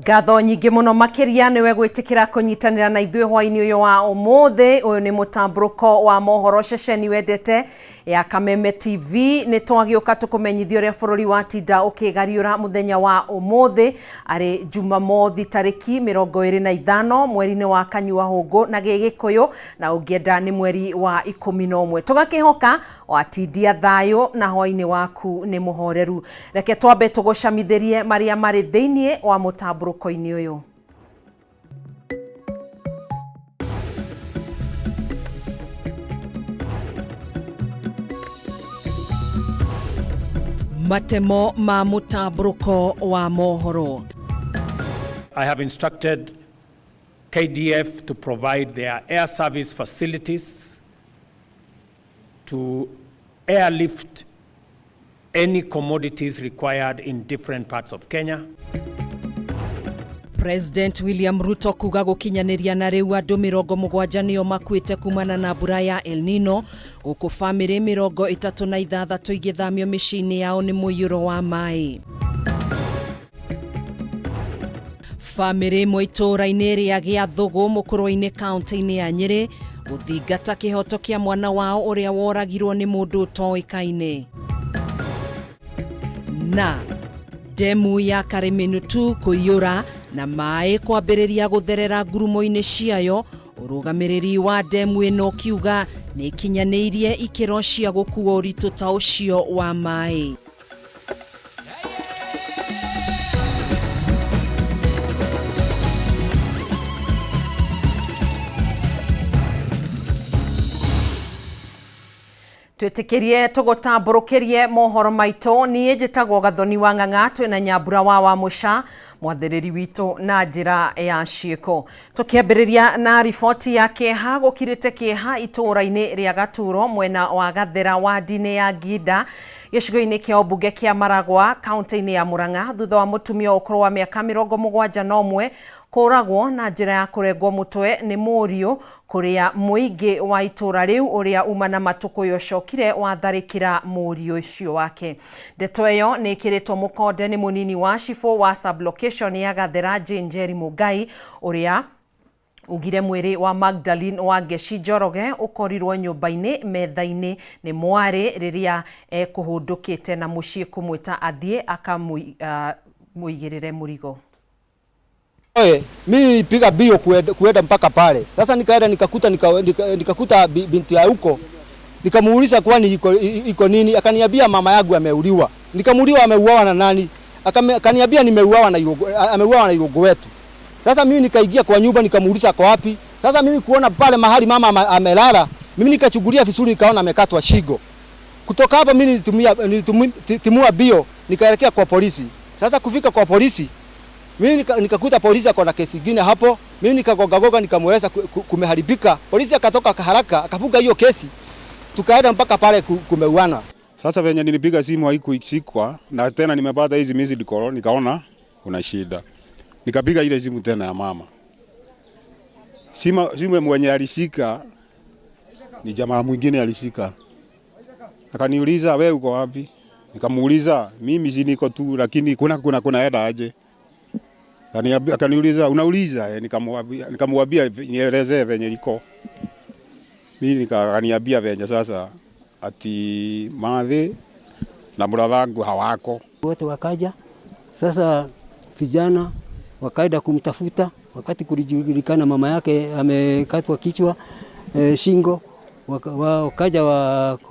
Ngatho nyingĩ mũno makĩria nĩwe gwĩtĩkĩra kũnyitanĩra na ithuĩ hwainĩ ũyũ wa ũmũthĩ. Ũyũ nĩ mũtambũrũko wa mohoro ceceni wendete ya Kameme TV. Nĩ twagĩũka tũkũmenyithia ũrĩa bũrũri watinda ũkĩgariũra mũthenya wa ũmũthĩ arĩ Jumamothi tarĩki 25 mweri-inĩ wa Kanyua Hũngũ na Gĩgĩkũyũ, na ũngĩenda nĩ mweri wa 11. Tũgakĩhoka watindia thayũ na hwainĩ waku nĩ mũhoreru. Reke twambe tũgũcamithĩrie marĩa marĩ thĩinĩ wa mũtambũrũko-inĩ ũyũ. Matemo ma mũtambũrũko wa mohoro. I have instructed KDF to provide their air service facilities to airlift any commodities required in different parts of Kenya. President William Ruto kuga gũkinyanĩria na rĩu andũ 70 nĩo makuĩte kumana na mbura ya El Nino, gũkũ famĩlĩ 36 igĩthamio mĩciĩ-inĩ yao nĩ mũiyũro wa maĩ. Famĩlĩ ĩmwe itũũra-inĩ rĩa Gĩathũgũ Mũkũrwe-inĩ kaũntĩ-inĩ ya Nyĩrĩ gũthingata kĩhoto kĩa mwana wao ũrĩa woragirwo nĩ mũndũ ũtoĩkaine. Na ndemu ya Karĩmĩnũtu kũiyũra na maĩ kwambĩrĩria gũtherera ngurumo-inĩ ciayo, ũrũgamĩrĩri wa ndemu ĩno ũkiuga nĩ ĩkinyanĩirie ikĩro cia gũkua ũritũ ta ũcio wa maĩ. Twĩtĩkĩrie tũgũtambũrũkĩrie mohoro maitũ. Niĩ njĩtagwo Gathoni wa Ng'ang'a, twĩna Nyambura wa Wamũca, mwathĩrĩri witũ na njĩra ya ciĩko. Tũkĩambĩrĩria na riboti ya kĩeha, gũkirĩte kĩeha itũũra-inĩ rĩa Gaturo mwena wa Gathera wadi-inĩ ya Nginda gĩcigo-inĩ kĩa ũmbunge kĩa Maragwa kaunti-inĩ ya Murang'a thutha wa mũtumia wa ũkũrũ wa mĩaka 71 kũragwo na njĩra ya kũrengwo mũtwe nĩ mũriũ kũrĩa mũingĩ wa itũũra rĩu ũrĩa uma na matũkũya ũcokire watharĩkĩra mũriũ ũcio wake. Ndeto ĩyo nĩ ĩkĩrĩtwo mũkonde nĩ mũnini wa cibũ wa sub-location ya Gathera Jane Njeri Mũngai ũrĩa ugire mwĩrĩ wa Magdalene Wangeci Njoroge ũkorirwo nyũmba-inĩ metha-inĩ nĩ mwarĩ rĩrĩa ekũhũndũkĩte na mũciĩ kũmwĩta athiĩ akamũigĩrĩre mũrigo. Oe, mimi nilipiga bio kuenda mpaka pale. Sasa nikaenda nikakuta nikakuta binti ya huko. Nikamuuliza kwani iko nini? Akaniambia mama yangu ameuliwa. Nikamuuliza ameuawa na nani? Akaniambia nimeuawa na Irogo, ameuawa na Irogo wetu. Sasa mimi nikaingia kwa nyumba nikamuuliza kwa wapi? Sasa mimi kuona pale mahali mama amelala, mimi nikachugulia vizuri nikaona amekatwa shingo. Kutoka hapo mimi nilitimua bio nikaelekea kwa polisi. Sasa kufika kwa polisi mimi nikakuta polisi ako na kesi nyingine hapo. Mimi nikagoga goga nikamueleza kumeharibika. Polisi akatoka haraka akafunga hiyo kesi. Tukaenda mpaka pale kumeuana. Sasa venye nilipiga simu haikuishikwa na tena nimepata hizi missed call nikaona kuna shida. Nikapiga ile simu tena ya mama. Simu mwenye alishika ni jamaa mwingine alishika. Akaniuliza wewe uko wapi? Nikamuuliza mimi si niko tu lakini kuna eda aje. Akaniuliza unauliza? Nikamwambia nielezee venye iko. Mimi akaniambia venye sasa ati mathi na mrathangu hawako. Wote wakaja. Sasa vijana wakaenda kumtafuta wakati kulijulikana mama yake amekatwa kichwa, shingo. Wakaja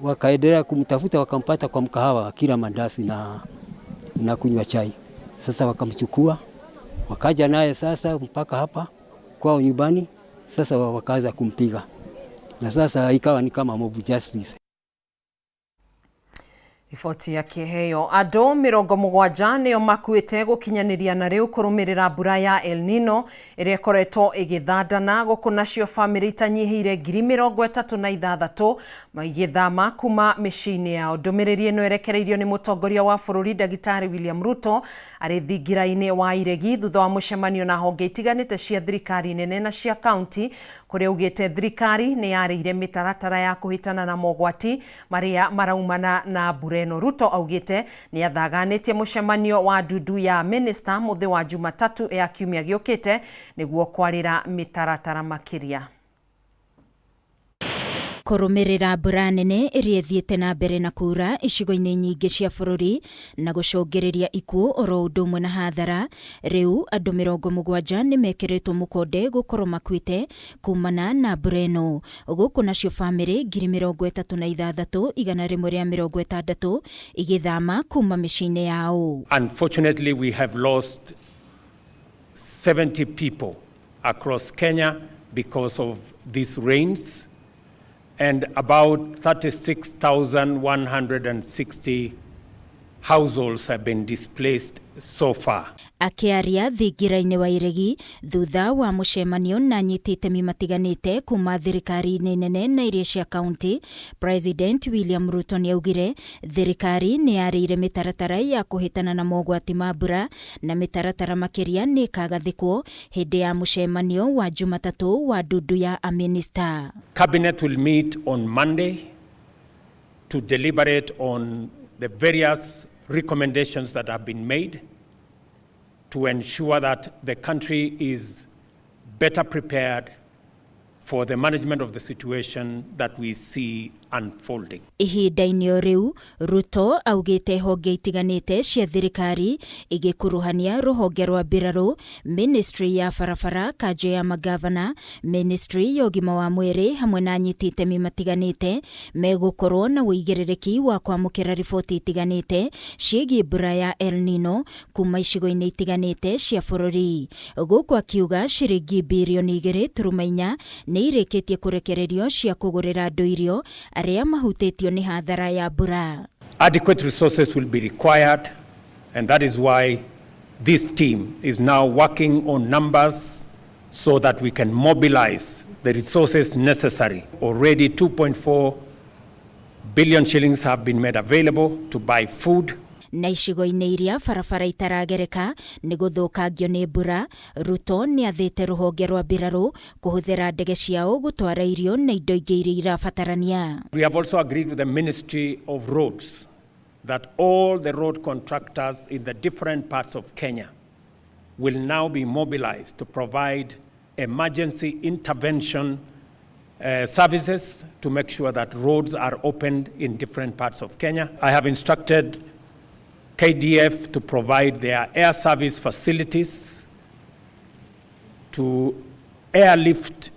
wakaendelea kumtafuta wakampata kwa mkahawa kila mandasi na kunywa chai. Sasa wakamchukua wakaja naye sasa mpaka hapa kwao nyumbani. Sasa wakaanza kumpiga na sasa ikawa ni kama mob justice. Riboti ya kĩheo andũ 70 nĩo makuĩte gũkinyanĩria na rĩu kũrũmĩrĩra mbura ya El Nino ĩrĩa ĩkoretwo ĩgĩthandana gũkũ nacio bamĩrĩ itanyihĩire 36,000 magĩthama kuma mĩciĩ-inĩ yao. Ndũmĩrĩri ĩno ĩrekereirio nĩ mũtongoria wa bũrũri Ndagĩtarĩ William Ruto arĩ thingira-inĩ wa Iregi thutha wa mũcemanio na honge itiganĩte cia thirikari nene na cia kaunti kũrĩa augĩte thirikari nĩ yarĩire mĩtaratara ya kũhĩtana na mogwati marĩa maraumana na mbura. mbura ĩno. Ruto augĩte nĩ athaganĩtie mũcemanio wa ndundu ya minista mũthĩ wa Jumatatũ ya kiumia gĩũkĩte nĩguo kwarĩra mĩtaratara makĩria. Kũrũmĩrĩra mbura nene ĩrĩa ĩthiĩte na mbere na kura icigo-inĩ nyingĩ cia bũrũri na gũcũngĩrĩria ikuũ oro ũndũ ũmwe na hathara, rĩu andũ 70 nĩ mekĩrĩtwo mũkonde gũkorwo makuĩte kumana na mbura ĩno, gũkũ nacio bamĩrĩ 36,160 igĩthama kuma mĩciĩ-inĩ yao. Unfortunately, we have lost 70 people across Kenya because of these rains, and about 36,160 households have been displaced so far. Akĩaria thingira-inĩ wa iregi thutha wa mũcemanio na anyiti itemi matiganĩte kuma thirikari-inĩ nene na iria cia kaunti, President William Ruto nĩ augire thirikari nĩ yarĩire mĩtaratara ya kũhĩtana na mogwati ma mbura, na mĩtaratara makĩria nĩ ĩkagathĩkwo hĩndĩ ya mũcemanio wa Jumatatũ wa ndundu ya amĩnista. Cabinet will meet on Monday to deliberate on the various recommendations that have been made to ensure that the country is better prepared for the management of the situation that we see unfolding. Ihinda-inĩ o rĩu, Ruto augĩte honge itiganĩte cia thirikari igĩkuruhania rũhonge rwa mbirarũ, ministry ya barabara, kanjũ ya magavana, ministry ya ũgima wa mwĩrĩ hamwe na anyiti itemi matiganĩte megũkorwo na ũigĩrĩrĩki wa kwamũkĩra riboti itiganĩte ciĩgiĩ mbura ya El Nino kuma icigo-inĩ itiganĩte cia bũrũri, gũkũ akiuga ciringi 2.4 birioni nĩ irĩkĩtie kũrekererio cia kũgũrĩra andũ irio arĩa mahutĩtio nĩ hathara ya mbura. Adequate resources will be required, and that is why this team is now working on numbers so that we can mobilize the resources necessary. Already 2.4 billion shillings have been made available to buy food. Na icigo-inĩ iria barabara itaragereka nĩ gũthũkangio nĩ mbura, Ruto nĩ athĩte rũhonge rwa mbirarũ kũhũthĩra ndege ciao gũtwara irio na indo ingĩ iria irabatarania. We have also agreed with the Ministry of Roads that all the road contractors in the different parts of Kenya will now be mobilized to provide emergency intervention services to make sure that roads are opened in different parts of Kenya. I have instructed KDF to provide their air service facilities to airlift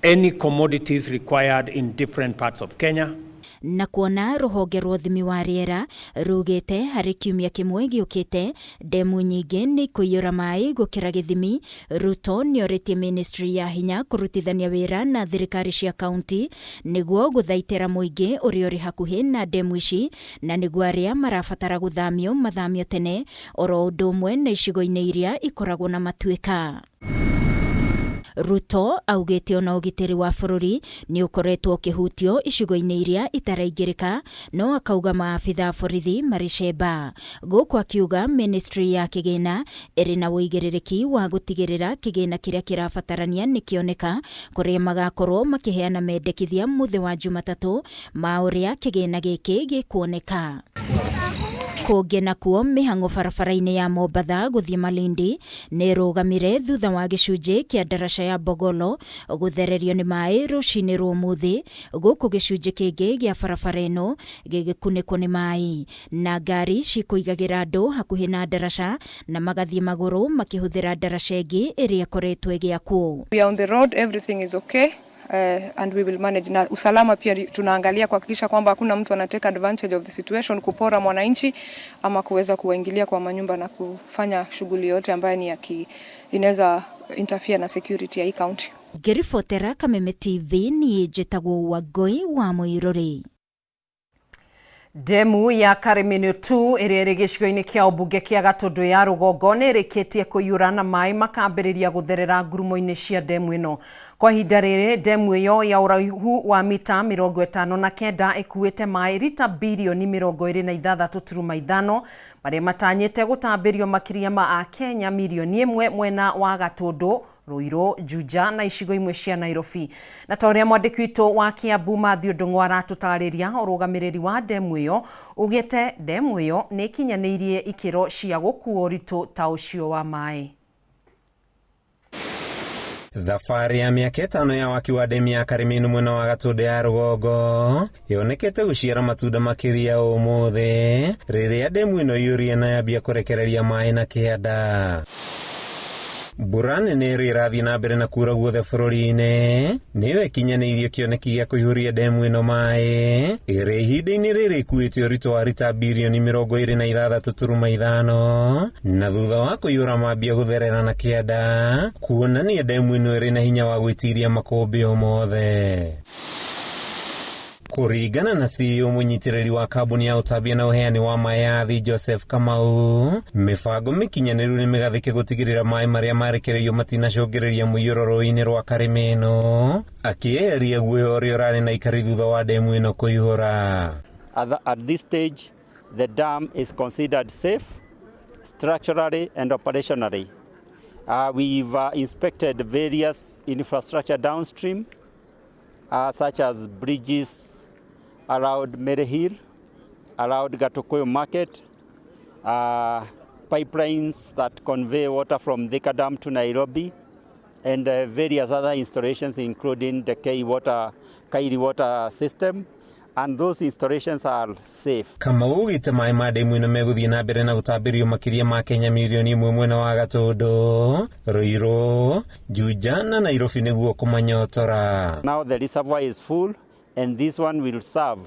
any commodities required in different parts of Kenya. Na kuona rũhonge rwa ũthimi wa rĩera rugĩte harĩ kiumia kĩmwe gĩũkĩte ndemu nyingĩ nĩ ikũiyũra maĩ gũkĩra gĩthimi, Ruto nĩ orĩtie ministry ya hinya kũrutithania wĩra na thirikari cia kaunti nĩguo gũthaitĩra mũingĩ ũrĩa ũrĩ hakuhĩ na ndemu ici, na nĩguo arĩa marabatara gũthamio mathamio tene, oro ũndũ ũmwe na icigo-inĩ iria ikoragwo na matuĩka. Ruto augĩte ona ũgitĩri wa bũrũri nĩ ũkoretwo ũkĩhutio icigo-inĩ iria itaraingĩrĩka, no akauga maabitha a borithi marĩ cemba, gũkũ akiuga ministry ya kĩgĩna ĩrĩ na ũigĩrĩrĩki wa gũtigĩrĩra kĩgĩna kĩrĩa kĩrabatarania nĩ kĩoneka, kũrĩa magakorwo makĩheana mendekithia mũthĩ wa Jumatatũ ma ũrĩa kĩgĩna gĩkĩ gĩkuoneka. Kũngĩ nakuo, mĩhang'o barabara-inĩ ya Mombatha gũthiĩ Malindi nĩ ĩrũgamire thutha wa gĩcunjĩ kĩa ndaraca ya Bogolo gũthererio nĩ maĩ rũcinĩ rwa ũmũthĩ, gũkũ gĩcunjĩ kĩngĩ gĩa barabara ĩno gĩgĩkunĩkwo nĩ maĩ, na ngari cikũigagĩra andũ hakuhĩ na ndaraca na magathiĩ magũrũ makĩhũthĩra ndaraca ĩngĩ ĩrĩa ĩkoretwo ĩgĩakwo. We are on the road, everything is okay. And we will manage. Na usalama pia tunaangalia kuhakikisha kwamba hakuna mtu anatake advantage of the situation kupora mwananchi ama kuweza kuwaingilia kwa manyumba na kufanya shughuli yote ambayo ni ya inaweza interfere na security ya hii county. Ngĩribotera Kameme TV, niĩ njĩtagwo Wangũi wa Mũirũrĩ. Ndemu ya Karimini 2 ĩrĩa ĩrĩ gĩcigo-inĩ kĩa ũmbunge kĩa Gatũndũ ya rũgongo nĩ ĩrĩkĩtie kũiyũra na maĩ makambĩrĩria gũtherera ngurumo-inĩ cia ndemu ĩno. Kwa ihinda rĩrĩ, ndemu ĩyo ya ũraihu wa mita 59 ĩkuĩte maĩ rita 26.5 birioni marĩa matanyĩte gũtambĩrio makĩria ma Akenya 1 milioni mwena wa Gatũndũ. Ruiru, Juja na icigo imwe cia Nairobi. Na ta ũrĩa mwandĩki witũ wa Kiambu Mathew Ndung'u aratutarĩria, ũrũgamĩrĩri wa ndemu ĩyo ugĩte ndemu ĩyo nĩ ĩkinyanĩirie ikĩro cia gũkua ũritũ ta ũcio wa maĩ. Thabarĩ ya mĩaka 5 ya waki wa ndemu ya Kariminu mwena wa Gatũndũ ya rũgongo yonekete gũciara matunda makĩria ũmũthĩ rĩrĩa ndemu ĩno iyũrie na yambia kũrekereria maĩ na kĩanda. Mbura nene ĩrĩa ĩrathiĩ na mbere na kuura guothe bũrũri-inĩ nĩyo ĩkinyanĩirie kĩoneki gĩa kũihũria ndemu ĩno maĩ ĩrĩa ihinda-inĩ rĩrĩ ĩkuĩte ũritũ wa rita birioni 26.5 na thutha wa kũiyũra mambia gũtherera na kĩanda kuonania ndemu ĩno ĩrĩ na hinya wa gwĩtiria makũmbĩ o mothe. Kũringana na CEO mũnyitĩrĩri wa kambuni ya ũtambia na ũheani wa maĩ ya Athi Joseph Kamau, mĩbango mĩkinyanĩru nĩ mĩgathĩke gũtigĩrĩra maĩ marĩa marekereirio matinacũngĩrĩria mũiyũro rũĩ-inĩ rwa Karimino, akĩeheria guoya ũrĩa ũrarĩ na aikari thutha wa ndemu ĩno kũihũra. At this stage, the dam is considered safe structurally and operationally. We've inspected various infrastructure downstream, such as bridges around Maryhill, around Gatukuyu Market, pipelines that convey water from Thika Dam to Nairobi, and various other installations, including the Kairi water system, and those installations are safe. Kamau ugite maĩ ma ndemu ĩno megũthiĩ na mbere na gũtambĩrio makĩria ma Kenya mirioni 1 mwena wa Gatũndũ, Ruiru, Juja na Nairobi nĩguo kũmanyotora. Now the reservoir is full, and this one will serve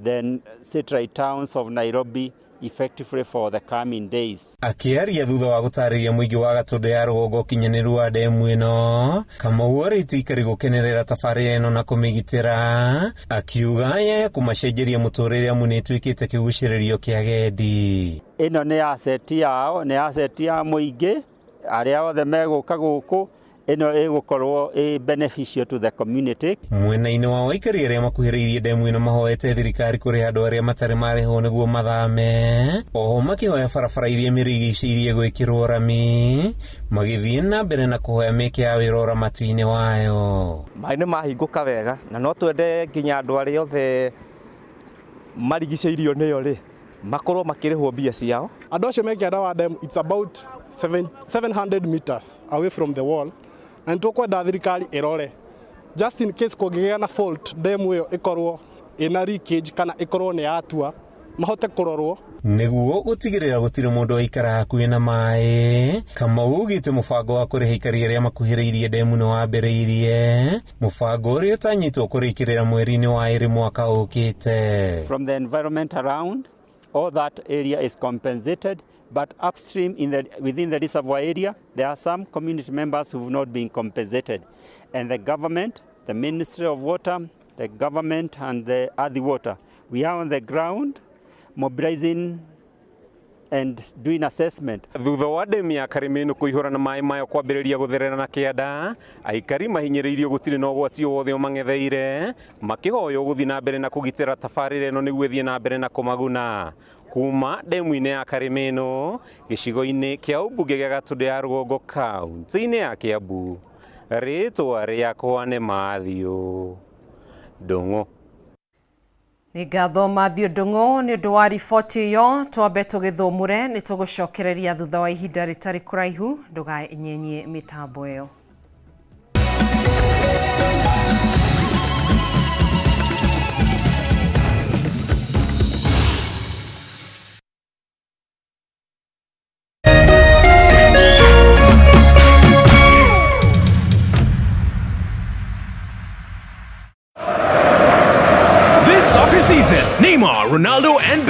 the satellite towns of Nairobi effectively for the coming days. Akĩaria thutha wa gũtarĩria mũingĩ wa Gatũndũ ya rũgongo ũkinyanĩru wa ndemu ĩno, Kamau orĩtie aikari gũkenerera tabarĩra ĩno na kũmĩgitĩra, akiuga yaya kũmacenjeria mũtũrĩre amu nĩ ĩtuĩkĩte kĩgucĩrĩrio kĩa agendi. Ĩno nĩ asset yao, nĩ asset ya mũingĩ, arĩa othe megũka gũkũ, ĩno ĩgũkorwo ĩ beneficial to the community. Mwena-inĩ wa aikari arĩa makuhĩrĩirie ndemu ĩno mahoete thirikari kũrĩha andũ arĩa matarĩ marĩhwo nĩguo mathame, oho makĩhoya barabara iria mĩrigicĩirie gwĩkĩrwo rami, magĩthiĩ na mbere na kũhoya mĩeke ya wĩra ũramati-inĩ wayo. Maĩ nĩ mahingũka wega na no twende nginya andũ arĩa othe marigicĩirio nĩyo rĩ makorwo makĩrĩhwo mbia ciao. Andũ acio me kĩanda wa dam, it's about 700 meters away from the wall, na nĩtũkwenda thirikari ĩrore just in case kũngĩgĩa na fault dam ĩyo ĩkorwo ĩna leakage kana ĩkorwo nĩ yatua, mahote kũrorwo. Nĩguo gũtigĩrĩra gũtirĩ mũndũ aikara hakuhĩ na maĩ, Kamau ugĩte mũbango wa kũrĩha aikari arĩa makuhĩrĩirie ndemu nĩ wambĩrĩirie, mũbango ũrĩa ũtanyĩtwo kũrĩkĩrĩra mweri-inĩ wa 2 mwaka ũkĩte. From the environment around, all that area is compensated, but upstream within the reservoir area, there are some community members who have not been compensated. And the government, the Ministry of Water, the government and the Athi Water, we are on the ground mobilizing and doing assessment. Thutha wa ndemu ya Karimino kũihũra na maĩ mayo kwambĩrĩria gũtherera na kĩanda, aikari mahinyĩrĩirio gũtirĩ na ũgwati o wothe ũmang'etheire, makĩhoywo gũthiĩ na mbere na kũgitĩra tabarĩra ĩno nĩguo ĩthiĩ na mbere na kũmaguna. Kuma ndemu-inĩ ya Karimino, gĩcigo-inĩ kĩa ũmbunge gĩa Gatũndũ ya rũgongo kaunti-inĩ ya Kiambu, rĩtwa rĩakwa nĩ Mathew Ndung'u. Nĩ ngatho Mathew Ndung'u nĩ ũndũ wa riboti ĩyo. Twambe tũgĩthũmũre, nĩ tũgũcokereria thutha wa ihinda rĩtarĩ kũraihu. Ndũkanyenye mĩtambo ĩyo. This soccer season, Neymar, Ronaldo, and